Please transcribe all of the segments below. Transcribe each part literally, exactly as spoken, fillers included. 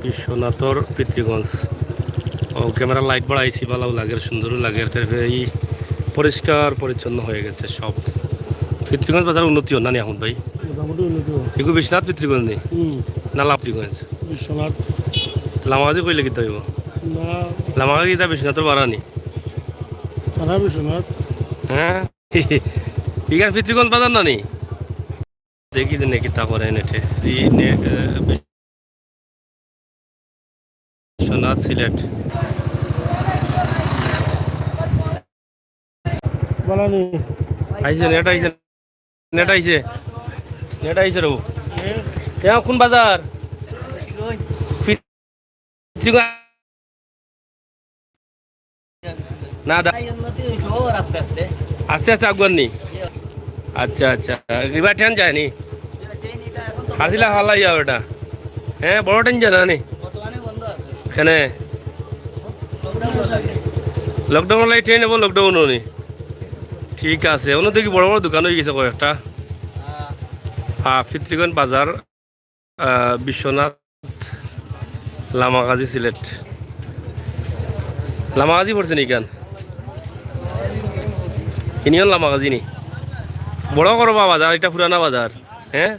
বিশ্বনাথর পিতৃগঞ্জ। ও, camera light বাড়াইছি, ভালাও লাগের, সুন্দরও লাগের। তারপরে এই পরিষ্কার পরিচ্ছন্ন হয়ে গেছে সব। পিতৃগঞ্জ বাজার উন্নতি অর না নি আহমদ ভাই? মোটামুটি উন্নতি অর। এগু বিশ্বনাথ পিতৃগঞ্জ নি? হুম। না লামা পিতৃগঞ্জ? বিশ্বনাথ। লামাগাজি কইলে কিতা অইবো? না। লামাগাজি কিতা বিশ্বনাথর বারা নি? সারা বিশ্বনাথ। হ্যাঁ? ইখান পিতৃগঞ্জ বাজার না নি? দেখি যে নে কিতা করে নেটে। এই নে-, আহ, বিশ্বনাথ সিলেট। বালা নি। আইছে, নেট আইছে, নেট আইছে। নেট আইছে রে। এ? এ কোন বাজার? পিতৃগঞ্জ। না, দা-, আস্তে আস্তে আগুয়ার নি। আচ্ছা, আচ্ছা, এবার ট্রেন যায়নি। আসিলা হালাই যাও এটা। হ্যাঁ, বড় ট্রেন যায় না নি? কেনে? লকডাউন লাই ট্রেন এবং লকডাউন নি। ঠিক আছে, অন্য দেখি বড় বড় দোকান হয়ে গেছে কয়েকটা। হ্যাঁ, পিতৃগঞ্জ বাজার। আহ, বিশ্বনাথ, লামাগাজী, সিলেট। লামাগাজী পড়ছে নি ইখান? ইউনিয়ন লামাগাজী নি? বড় করবা বাজার, এটা পুরানা বাজার। হ্যাঁ?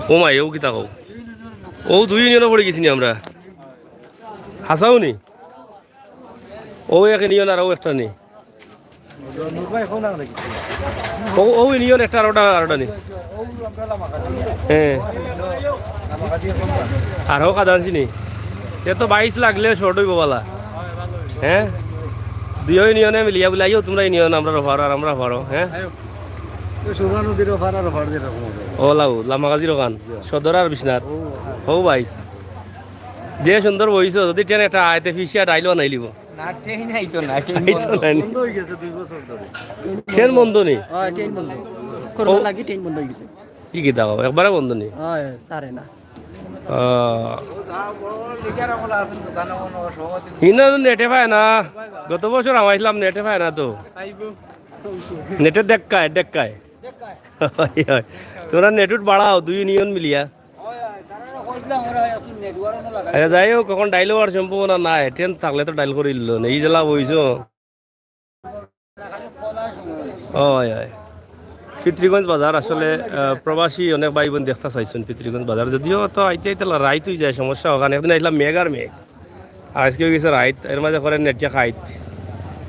ও মাই, ও কিতা কও? ও দুই ইউনিয়নও পড়ি গেছি নি আমরা? হাছাউ নি? ও এক ইউনিয়ন আর ও একটা নি। ও, ও ইউনিয়ন একটা আর ওটা, আর ওটা নি। হ্যাঁ। আর হোক আদান চিনি। এ তো বাইশ লাগলে শর্ট হইব বালা। হ্যাঁ? দুই ইউনিয়নে মিলিয়া বুলে, "আইও তোমরা ইউনিয়ন, আমরা রফার আর আমরা রফারো", হ্যাঁ? আইও। তো সুরমা নদীর ওপার আর ওপার যেরকম হবে। ও লাউ, লামাগাজির ওখান। জি। সদর আর বিশ্বনাথ। ও, হ্যাঁ। হো বাইশ। যে সুন্দর বইছো, যদি ট্রেন একটা আইতে ফিশিয়া ডাইলও নাই লিব। না, ট্রেন আইতো না, ট্রেন আইতো বন্ধ। না নি। বন্ধ হয়ে গেছে দুই বছর ধরে। ট্রেন বন্ধ নি? হ্যাঁ, ট্রেন বন্ধ। করোনা ও। লাগি ট্রেন বন্ধ হয়ে গেছে। কি কি দাও? একবারে বন্ধ নি? হ্যাঁ, সারে না। আহ। ইনা তো নেটে পায় না। গত বছর আমাইছিলাম, নেটে পায় না তো। নেটে দেখায়, দেখায়। তোমরা নেটুট বাড়াও, দুই ইউনিয়ন মিলিয়া। আচ্ছা, যাই হোক, এখন ডাইল হওয়ার সম্ভাবনা নাই। ট্রেন থাকলে তো ডাইল করিল না। এই জেলা বইছো। অয়, অয়। পিতৃগঞ্জ বাজার আসলে, আহ, প্রবাসী অনেক ভাই বোন দেখতা চাইছইন পিতৃগঞ্জ বাজার। যদিও তো আইতে আইতে লা-, রাইত হয়ে যায়, সমস্যা ওখানে। একদিন আইলাম মেঘ আর মেঘ। আর আজকে হয়ে গেছে রাইত, এর মাঝে করে নেটে খাইত।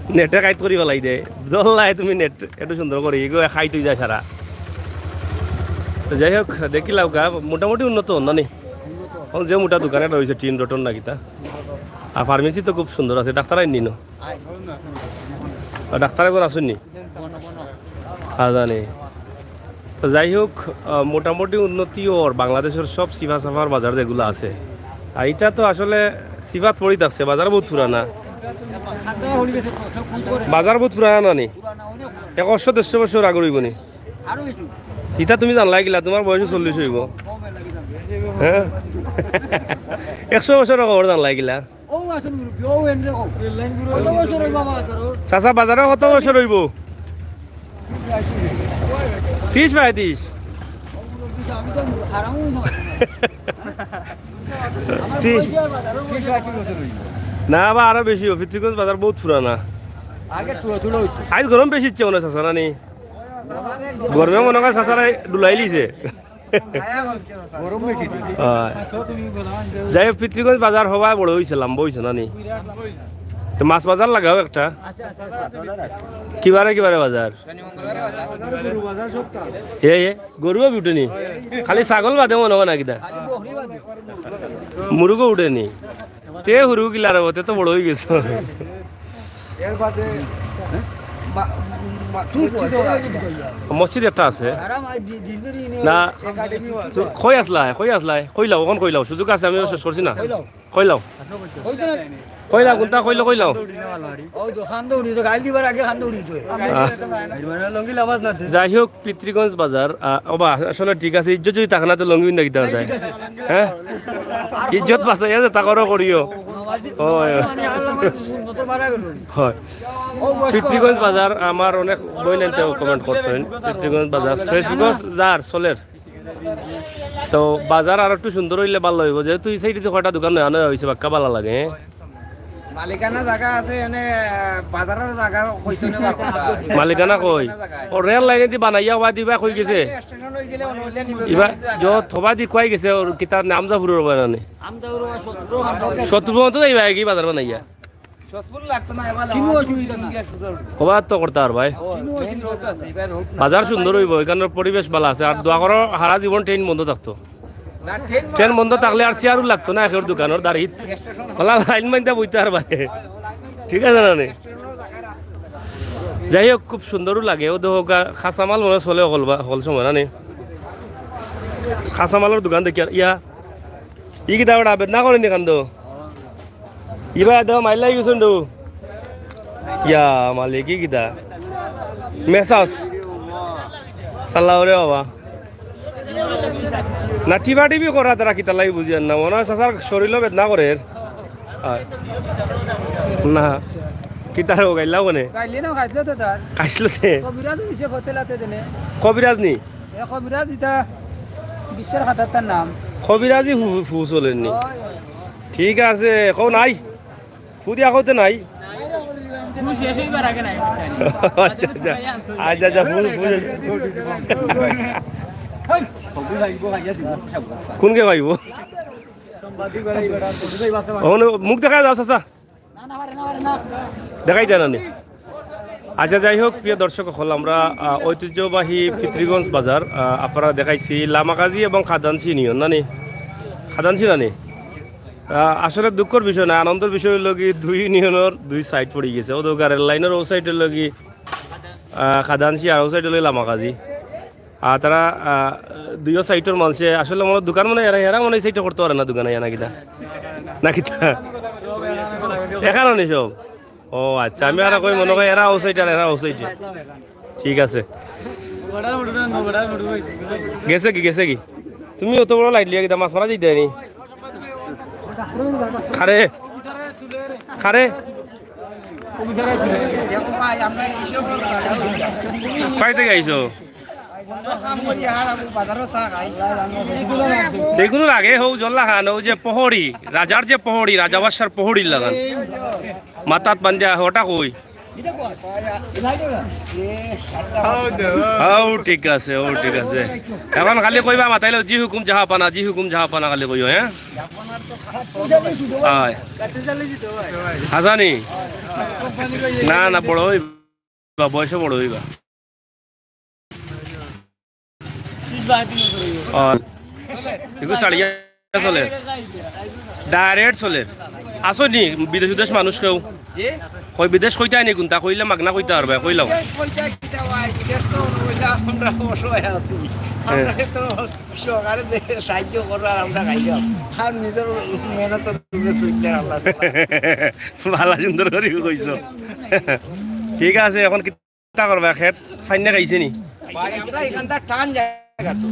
নেটে খাইত করি ফেলাই দে। দল্লায় তুমি নেট একটু সুন্দর করি, এগো খাইত হয়ে যায় সারা। তো যাই হোক, দেখি লাউকা, মোটামুটি উন্নত অর না নি? এখন যে মোটা দোকান একটা হয়েছে, টিন রটন না কিতা। আর ফার্মেসি তো খুব সুন্দর আছে, ডাক্তার আইন নিন। আর ডাক্তার একবার আসেননি? হ্যাঁ, জানি। তো যাই হোক, আহ, মোটামুটি উন্নতি অর বাংলাদেশের সব সিফা সাফার বাজার যেগুলো আছে। আর এটা তো আসলে সিফাত পড়ি থাকছে, বাজার বহুত পুরানা। বাজার বহুত পুরানা না নি? একশো দেড়শো বছর আগর হইব নি? ইতা তুমি জানলাই কিলা, তোমার বয়স চল্লিশ হইব। হ্যাঁ? একশো বছর খবর জানলাই কিলা? ও আছেন মুরব্বি, ও এমনি কও। কত বছর হইব আমার ধরো? চাচা, বাজারে কত বছর হইব? ত্রিশ পঁয়ত্রিশ। ও মুরব্বি, আমি তো হারামও না। আমার ত্রিশ। বয়স আর বাজারও বয়স। না বা, আরো বেশি। পিতৃগঞ্জ বাজার বহুত পুরানা। আগে থুড়া থুড়া হইতো। আজ গরম বেশি ইচ্ছে মনে হয় চাচা, না নি? গরমে মনে হয় চাচারা ডুলাইলিছে। গরম বেশি। হয়। যাই হোক, পিতৃগঞ্জ বাজার হবায় বড় হইছে, লম্বা হইছে না নি? তো মাছ বাজার লাগাও একটা। কিবারে কিবারে বাজার? এ, এ, গরুও উঠে নি? খালি ছাগল বাদে মনে হয় না কিতা? মুরগও উঠে নি? তে হুরু কিলা রে, তে তো বড় হয়ে গেছে। এর বাদে মা-, মা-, মসজিদও আছে। মসজিদ একটা আছে। আর আমার দি-, দিনদুরি ইউনিয়ন না, একাডেমিও আছে। কই আসলায়? কই আসলায়? কইলাও, অখন কইলাও। সুযোগ আছে, আমি শেষ করছি না। কইলাও। কইলাও। কইতো না। কইলাও, কোনটা কইলো, কইলাও। ওই তো, খান্দো উড়ি তো, গাইল দিবার আগে খান্দো উড়ি তো। আহ। মানে লঙ্গি লাবাজ না দে। যাই হোক, পিতৃগঞ্জ বাজার, আহ, ওবা, আসলে ঠিক আছে, ইজ্জত যদি থাকে না, তো লঙ্গি না কিতা যায়? ঠিক আছে। হ্যাঁ? ইজ্জত বাঁচাইয়া যে তা করো করিও। ওই। হয়। পিতৃগঞ্জ বাজার, আমার অনেক বইন এনতে কমেন্ট করছেন। পিতৃগঞ্জ বাজার, ফেসবুক যার চলের। তো বাজার আর একটু সুন্দর অইলে ভালা অইবো, যেহেতু ই সাইডে কয়টা দোকান নয়া নয়া অইছে, বাক্কা ভালা লাগে, হ্যাঁ? মালিকানা জাগা আছে, এনে, আহ, বাজারর জাগা কইতো না বার কথা। মালিকানা কই? মালিকানা জাগা। ও রেল লাইনেদি বানাইয়া হবা দিবা কই গেছে? স্টেশন অই গেলে অনো অইলে নিবে। ইবা যত হবা দি কই গেছে, ওর কিতার নাম জাফরুর হবা না নি? সত্তর পর্যন্ত যাইবা কি বাজার বানাইয়া? সত্তর লাগতো না, এবার কিনো অসুবিধা না। হবা তো করতা আর ভাই। ও, মেইন রোড আছে, এবার রোড না। বাজার সুন্দর অইবো, এখানর পরিবেশ ভালা আছে। আর দোয়া করো, হারা জীবন ট্রেন বন্ধ থাকতো। না, ট্রেন ট্রেন বন্ধ থাকলে আর চেয়ারও লাগতো না, একের দোকানর দাঁড়িত। ভালা লাইন মাইনতা বইতা আর ভাই। ঠিক আছে না নি? যাই হোক, খুব সুন্দরও লাগে। ও দেখো, গা-, কাঁচামাল মনে হয় চলে হকল বা-, হকল সময় না নি? কাঁচামালর দোকান দেখি আর ইয়া, ই কিতা বেটা, বেদনা করে নি কান্দো? ইবা দেও, মাইলাই গেছুন দু। ইয়া, মালিক, ই কিতা? মেসাজ। সাল্লাহ রে বাবা। না, টিপা টিপি করা তারা কিতা লাগি বুঝিয়ার না। মনে হয় চাচার শরীরও বেদনা করের। হয়। না। কিতার ও গাইলাও কোনে? গাইলি না, খাইছিল তো তার। খাইছিল তে? কবিরাজ দিছে ফতেলাতে দেনে। কবিরাজ নি? এ কবিরাজ ইতা বিশ্বের খাতার তার নাম। কবিরাজই ফু-, ফু চলেননি। হয়, হয়। ঠিক আছে, কও নাই। ফু দিয়া কওতে নাই। ফু শেষ হইবার আগে নাই। আচ্ছা, আচ্ছা। আচ্ছা, আচ্ছা, ফু, ফু। কোনকে পাইব? ওখানে মুখ দেখা যাও, চাচা। দেখাই দেন আনি। আচ্ছা, যাই হোক, প্রিয় দর্শক অকল, আমরা, আহ, ঐতিহ্যবাহী ফিত্রিগঞ্জ বাজার, আহ, আপনারা দেখাইছি লামাকাজি এবং খাদানসি ইউনিয়ন, নানি? খাদানসি নানি? আহ, আসলে দুঃখর বিষয় না, আনন্দর বিষয় হইল কি, দুই ইউনিয়নের দুই সাইড পড়ি গেছে। ও তো রেল লাইনের ও সাইড হইল কি, আহ, খাদানসি, আর ও সাইড হইল লামাকাজি। আর তারা, আহ, দুইও সাইডর মানুষে আসলে মনে দোকান মানে এরা, এরা মনে এই সাইডে করতে পারে না দোকান, ইয়া না কিতা? না কিতা? এখানে নি সব? ও আচ্ছা, আমি আর কই মনে হয় এরা ও সাইড আর এরা ও সাইডে। ঠিক আছে। গেছে কি, গেছে কি? তুমি অত বড় লাইট লিয়া কিতা মাছ মারা যাইতে নি? খারে, খারে। দেখো ভাই, আমরা কৃষক। কই থেকে আইছো? অন্য কাম করি আর আমি বাজারও চা খাই। এগুলো লাগে, হউ জল্লা খান, ও যে পহরি, রাজার যে পহরি, রাজা বাদশার পহরির লাগান। মাথাত বান্ধিয়া, ওটা কই? ও, ঠিক আছে, ও, ঠিক আছে। এখন খালি কইবা, মাতাইলে, "জি হুকুম জাহাপানা, জি হুকুম জাহাপানা", খালি কইও, হ্যাঁ? হয়। হাসানি? না, না, বড় হইবা, বয়সে বড় হইবা। আর এগু সারিয়া চলে, ডাইরেক্ট চলে। আসো নি বিদেশ বিদেশ মানুষ কেউ? কই বিদেশ কইতায় নি কোনটা? কইলে মাগনা কইতা পারবা, কইলাও। বিদেশ কইতা কিতা ভাই? বিদেশ তো অইলা আমরা অসহায় আছি। হ্যাঁ। আমরা তো সরকারে দে-, সাহায্য কররা আর আমরা খাইলাম। আর নিজের মেহনতর উপরে চলতে আল্লাহ। ভালা সুন্দর করি কইছো। ঠিক আছে, এখন কিতা করবা? খেত ফাইন্নে খাইছে নি? ভাই, আমরা এখানটা টান জায়গা তো।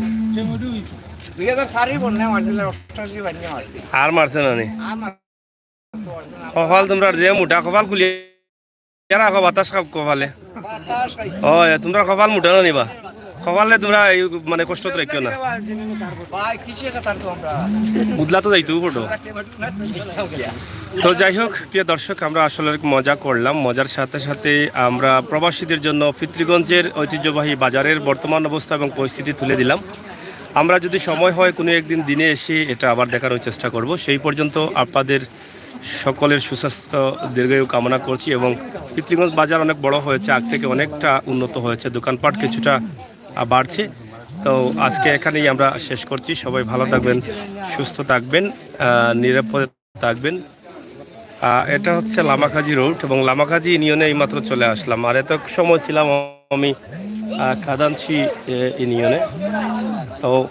দুই হাজার চারি বন্যা মারছিল, অষ্টাশি বন্যা মারছিল। আর মারছে না নি? আর মারছে না। কপাল তোমরা যে মোটা, কপাল খুলিয়া রাখো, বাতাস খাও কপালে। বাতাস খাই। ও, এ, তোমরা কপাল মোটা না নিবা। কপালে তোমরা এই, মানে, কষ্ট তো রাখিও না। ভাই, কিসে কথা তো আমরা? বুদলা তো যাইতো ফটো। তো যাই হোক, প্রিয় দর্শক, আমরা আসলে মজা করলাম। মজার সাথে সাথে আমরা প্রবাসীদের জন্য ফিত্রিগঞ্জের ঐতিহ্যবাহী বাজারের বর্তমান অবস্থা এবং পরিস্থিতি তুলে দিলাম। আমরা যদি সময় হয়, কোনো একদিন দিনে এসে এটা আবার দেখানোর চেষ্টা করব। সেই পর্যন্ত আপনাদের সকলের সুস্বাস্থ্য, দীর্ঘায়ু কামনা করছি এবং ফিত্রিগঞ্জ বাজার অনেক বড় হয়েছে, আগ থেকে অনেকটা উন্নত হয়েছে, দোকানপাট কিছুটা, আহ, বাড়ছে। তো আজকে এখানেই আমরা শেষ করছি। সবাই ভালো থাকবেন, সুস্থ থাকবেন, আহ, নিরাপদে থাকবেন। আহ, এটা হচ্ছে লামাকাজি রোড এবং লামাকাজি ইউনিয়নে এইমাত্র চলে আসলাম। আর এত সময় ছিলাম আমি, আহ, খাদানসি, এ, ইউনিয়নে। তো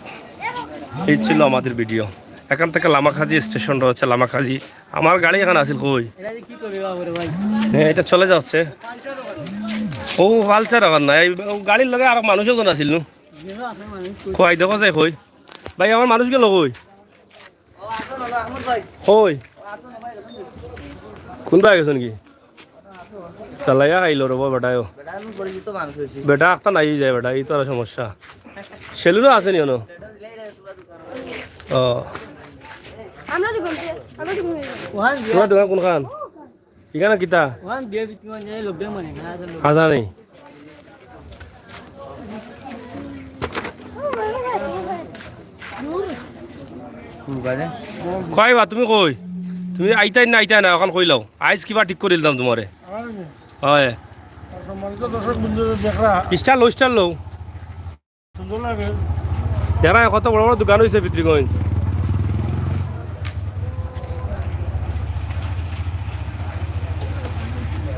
এই ছিল আমাদের ভিডিও। এখান থেকে লামাকাজি স্টেশন রয়েছে, লামাকাজি। আমার গাড়ি এখানে আছিল কই? এটা যে কি করবে বাবা রে ভাই? হ্যাঁ, এটা চলে যাচ্ছে। ও, পালচার এখন না, এই ও গাড়ির লগে আরো মানুষ একজন আছিল নু। কই দেখো যাই কই? ভাই, আমার মানুষ গেল কই? কই? কোন ভাই গেছেন কি? চালাইয়া খাইল রব বেটায়ও। বেটা আখতা নাই যায় বেটা, এই তো আর সমস্যা। সেলুনও আছে নি অনো? ও। আমরা তো ঘুমতে, আমরা তো ঘুমতে। ওহান বিয়া, তোমার দোকান কোনখান? ইখানো কিতা? ওহান বিয়া বিক্রি মানে লোকজন মানে না, আসলে লোক। আচ্ছা, নেই। কই বা তুমি কই? তুমি আইতায় না, আইতায় না, অখন কইলাও। আইজ কিবা ঠিক করি দিতাম তুমারে। হয়। সম্মানিত দর্শক বন্ধু দেখরা। স্টার লও, স্টার লও। সুন্দর লাগে। দেখরা কত বড় বড় দোকান অইছে ভিতরিগঞ্জ।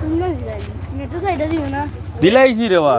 সুন্দর ডিজাইন। মেট্রো সাইডে দিব না। দিলাইছি রে বা।